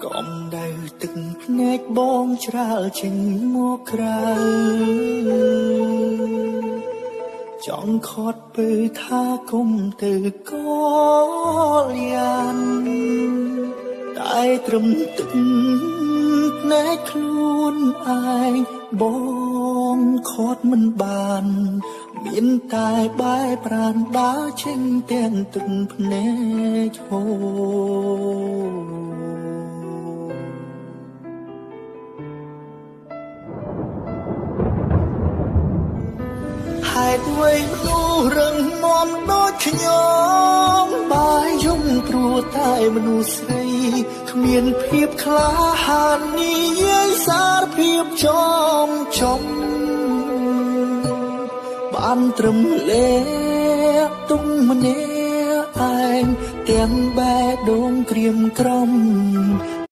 កំដៅទឹកភ្នែកបងច្រាលចេញមកក្រៅ ចង់ខត់ពើថាគុំទៅកលយ៉ាន តែត្រឹមទឹកភ្នែកខ្លួនឯងបងខត់មិនបាន មានតែបែប្រានដើរចេញទាំងទឹកភ្នែកហូរ។ ហេតុអ្វីមនុស្សរឹងមាំដូចខ្ញុំបាយយំ ព្រោះតែមនុស្សស្រីគ្មានភាពក្លាហាននិយាយសារភាពចំចំ បានត្រឹមលេកទុំម្នាក់ឯងទាំងបែដងក្រៀមក្រំ។